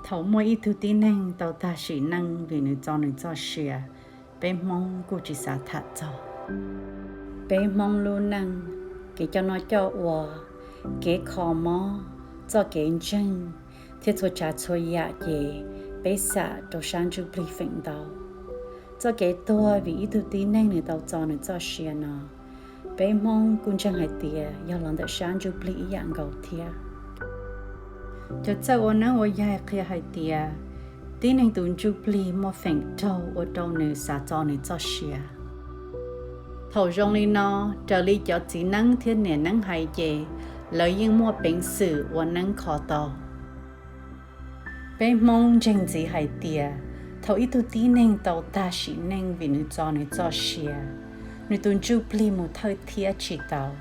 Thaum muaj ib tug tib neeg tau tag sim neej vim nws txo nws txoj sia, peb Hmoob kuj tsis xav tham txog. Peb Hmoob lub neej, kev coj noj coj ua, kev kho mob, txoj kev ntseeg, thiab txhua tsav txhua yam ces peb xam rau sab ntsuj plig feem ntau. Txoj kev tuag vim ib tug tib neeg nws tau txo nws txoj sia no, peb Hmoob kuj ntseeg hais tias yog los ntawm sab ntsuj plig ib yam nkaus thiab. Cov txawj ua neeb ua yaig qhia hais tias, tib neeg tus ntsuj plig muaj feem raug ua rau nws xav txo nws txoj sia. Thaum zoo li no, raws li cov txiv neeb thiab niam neeb hais ces, lawv yeej muaj peev xwm ua neeb kho tau. Peb Hmoob ntseeg ntxiv hais tias, thaum ib tug tib neeg tau tag sim neej vim nws txo nws txoj sia, nws tus ntsuj plig mus thawj thiab tsis tau,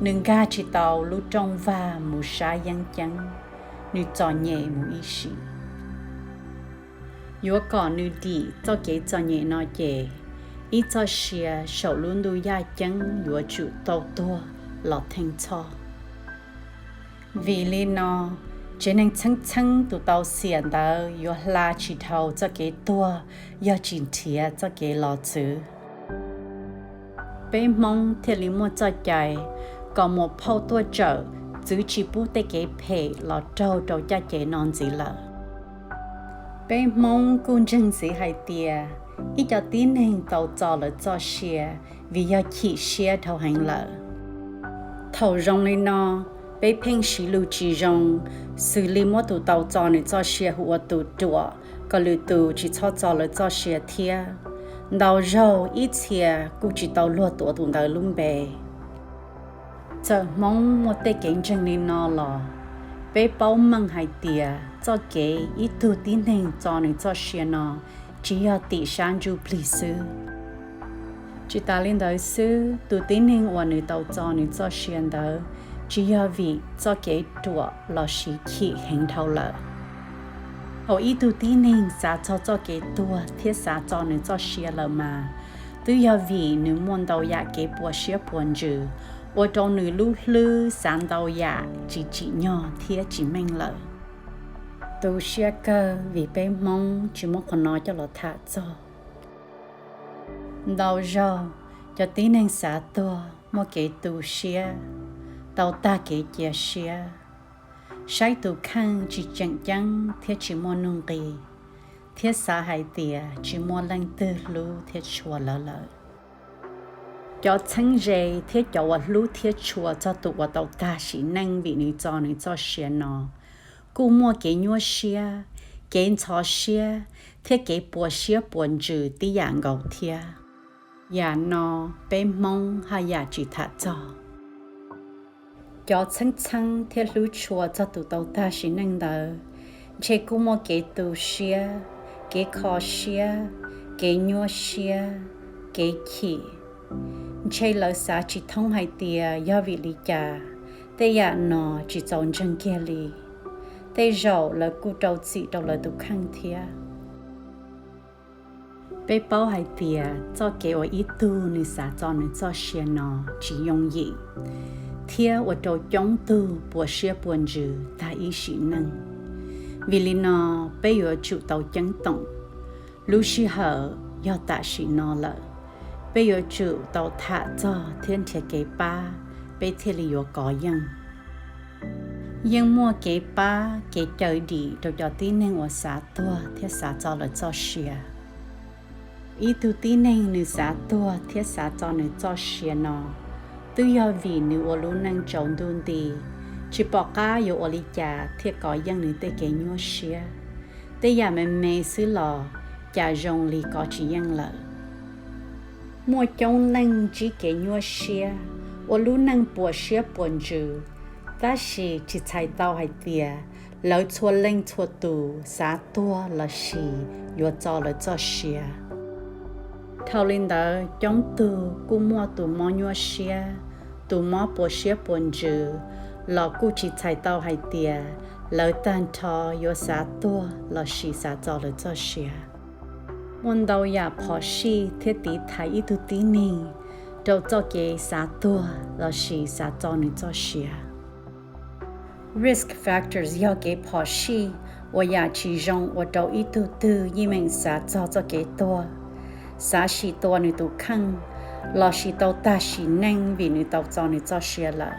nws nkag tsis tau lub rooj vag mus sab yeeb ceeb, nws txom nyem mus ib sim. Yuav kom nws dim txoj kev txom nyem no ces, ib txoj sia saum lub ntuj yaj ceeb yuav tsum tau tuag los theej txhoj. Vim li no, tsev neeg txheeb txheeb tus tau xiam ntawd yuav hla tsis dhau txoj kev tuag yog tsis nrhiav txoj kev los txwv. Peb Hmoob thiaj li muaj txoj cai kom muam phauj tuaj tsawm txwv tsis pub tej kev phem los raug rau caj ces no ntxiv lawm. Peb Hmoob kuj ntseeg ntxiv hais tias, ib co tib neeg tau txo lawv txoj sia vim yog chim siab dhau heev lawm. Thaum zoo li no, peb pheej siv lus tsis zoo, xws li muab tus tau txo nws txoj sia hu ua tus ruam, kom lwm tus tsis txhob txo lawv txoj sia thiab. Ntau zaug ib txhia kuj tsis tau luag tuav tus ntawd lub npe. Txawm Hmoob muaj tej kev ntseeg li no los, peb paub meej hais tias txoj kev ib tug tib neeg txo nws txoj sia no tsis yog tim sab ntsuj plig xwb. Tsis tas li ntawd xwb, tus tib neeg uas nws tau txo nws txoj sia ntawd tsis yog vim txoj kev ruam lossis chim heev dhau lawm. Thaum ib tug tib neeg xav txog txoj kev tuag thiab xav txo nws txoj sia lawm mas, twb yog vim nws muaj ntau yam kev puas siab puas ntsws, ua rau nws lub hlwb xav ntau yam tsis tsim nyog thiab tsis meej lawm. Tu siab kawg vim peb Hmoob tsis muab qhov no coj los tham txog. Ntau zaug, cov tib neeg xav tuag muaj kev tu siab, tau tag kev cia siab, saib tus kheej tsis tseem ceeb thiab tsis muaj nuj nqis, thiab xav hais tias tsis muaj leej twg hlub thiab tshua lawv lawm. Cov txheeb ze thiab cov uas hlub thiab tshua txog tus uas tau tag sim neej vim nws txo nws txoj sia no, kuj muaj kev nyuaj siab, kev ntxhov siab, thiab kev puas siab puas ntsws tib yam nkaus thiab. Yam no, peb Hmoob haj yam tsis tham txog. Cov txheeb txheeb thiab hlub tshua txog tus tau tag sim neej ntawd, ntshe kuj muaj kev tu siab, kev kho siab, kev nyuaj siab, kev chim. Ntshe lawv xav tsis thoob hais tias yog vim li cas tej yam no tsis txaus ntseeg kiag li. Tej zaum lawv kuj rau txim rau lawv tus kheej thiab. Peb paub hais tias txoj kev uas ib tug nws xav txo nws txoj sia no tsis yooj yim, thiab ua rau coob tug puas siab puas ntsws tag ib sim neej. Vim li no, peb yuav tsum tau ceeb toom. Lub sij hawm yog tam sim no lawm, peb yuav tsum tau tham txog thiab nrhiav kev pab, peb thiaj li yuav kov yeej. Yeej muaj kev pab kev cawm dim rau cov tib neeg uas xav tuag thiab xav txo lawv txoj sia. Ib tug tib neeg nws xav tuag thiab xav txo nws txoj sia no, twb yog vim nws ua lub neej tsaus ntuj nti, tsis pom qab yuav ua li cas thiaj kov yeej nws tej kev nyuaj siab. Tej yam me me xwb los cas zoo li kov tsis yeej lawm. Muaj coob leej ntsib kev nyuaj siab, ua lub neej puas siab puas ntsws, tab sis tsis txhais tau hais tias lawv txhua leej txhua tus xav tuag lossis yuav txo lawv txoj sia. Dhau li ntawd, coob tug kuj muaj tus mob nyuaj siab, tus mob puas siab puas ntsws, los kuj tsis txhais tau hais tias lawv tag nrho yuav xav tuag lossis xav txo lawv txoj sia. Muaj ntau yam phom sij thiab tiv thaiv ib tug tib neeg rau txoj kev xav tuag lossis xav txo nws txoj sia. Risk factors yog kev phom sij ua yam tsis zoo ua rau ib tug twg yeej meem xav txog txoj kev tuag, xav sim tua nws tus kheej, lossis tau tag sim neej vim nws tau txo nws txoj sia lawm.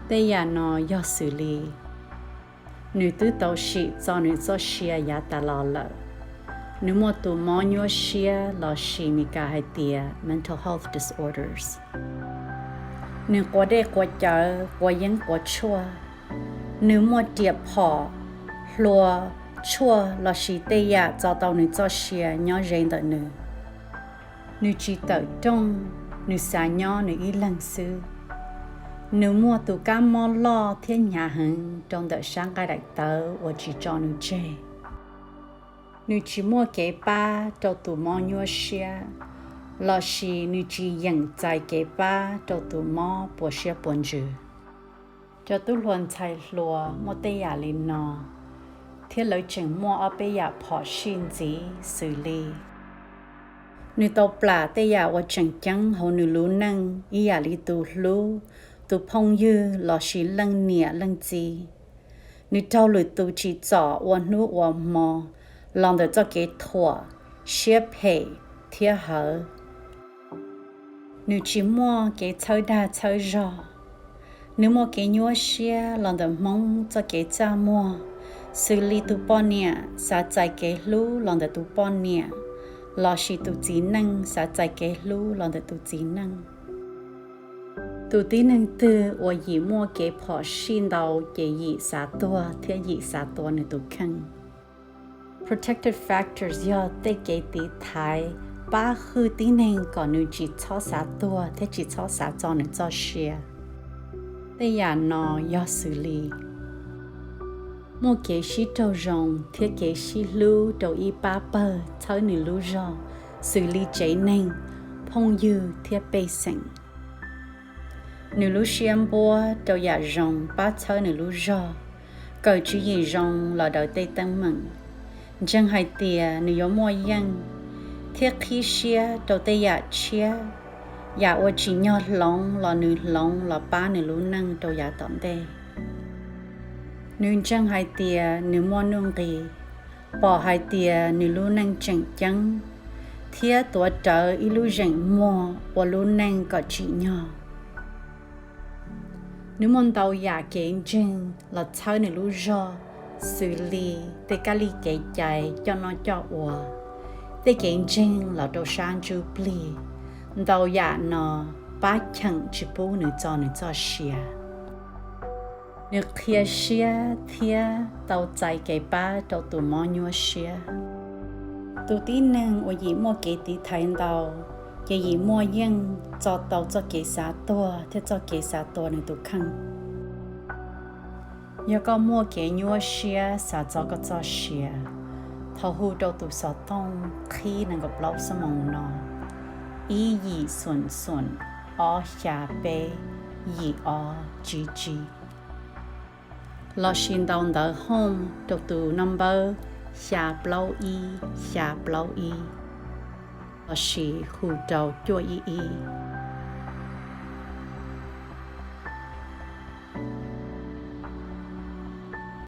Tej yam no yog xws li: nws twb tau sim txo nws txoj sia yav tas los lawm, nws muaj tus mob nyuaj siab lossis Mis Kas hais tias mental health disorders, nws quav dej quav cawv, quav yeeb quav tshuaj, nws muaj riam phom, hlua, tshuaj lossis tej yam txo tau nws txoj sia nyob ze ntawm nws, nws tsis tawm rooj, nws xav nyob nws ib leeg xwb, nws muaj tus kab mob loj thiab hnyav heev rau ntawm sab nqaij daim tawv uas tsis tso nws tseg, nws tsis muaj kev pab rau tus mob nyuaj siab, lossis nws tsis yeem txais kev pab rau tus mob puas siab puas ntsws. Cov tub hluas ntxhais hluas muaj tej yam li no, thiab lawv tseem muaj ob peb yam phom sij ntxiv xws li: nws tau plam tej yam uas tseem ceeb hauv nws lub neej ib yam li tus hlub, tus phooj ywg lossis leej niam leej txiv. Nws raug lwm tus tsim txom ua hnub ua hmo los ntawm txoj kev thuam, siab phem thiab hawv. Nws tsis muaj kev txhawb dag txhawb zog. Nws muaj kev nyuaj siab los ntawm Hmoob txoj kev txaj muag, xws li tus poj niam xav txais kev hlub los ntawm tus poj niam, lossis tus txiv neej xav txais kev hlub los ntawm tus txiv neej. Tus tib neeg twg uas yim muaj kev phom sij ntau ces yim xav tuag thiab yim xav tua nws tus kheej. Protective factors yog tej kev tiv thaiv pab hwj tib neeg kom nws tsis txhob xav tuag thiab tsis txhob xav txo nws txoj sia. Tej yam no yog xws li: muaj kev sib raug zoo thiab kev sib hlub rau ib pab pawg txhawb nws lub zog, xws li tsev neeg, phooj ywg thiab pej xeem. Nws lub siab npuab rau yam zoo pab txhawb nws lub zog, kawm tswv yim zoo los daws tej teeb meem, ntseeg hais tias nws yuav muaj yeej, thiab qhib siab rau tej yam tshiab, yam uas tsim nyog hloov los nws hloov los pab nws lub neej rau yav tom ntej. Nws ntseeg hais tias nws muaj nuj nqis, pom hais tias nws lub neej tseem ceeb, thiab tuav rawv ib lub zeem muag ua lub neej kom tsim nyog. Nws muaj ntau yam kev ntseeg los txhawb nws lub zog, xws li tej kab li kev cai coj noj coj ua, tej kev ntseeg los rau sab ntsuj plig. Ntau yam no pab cheem tsis pub nws txo nws txoj sia. Nws qhia siab thiab tau txais kev pab rau tus mob nyuaj siab. Tus tib neeg uas yim muaj kev tiv thaiv ntau, ces yim muaj yeej txo tau txoj kev xav tuag thiab txoj kev xav tua nws tus kheej. Yog koj muaj kev nyuaj siab xav txo koj txoj sia, thov hu rau tus xov tooj qhib nees nkaum plaub xuab moos no: ib yim xoom xoom ob xya peb yim ob tsib tsib, lossis ntaus ntawv hooj rau tus naj npawb xya plaub ib xya plaub ib, lossis hu rau cuaj ib ib.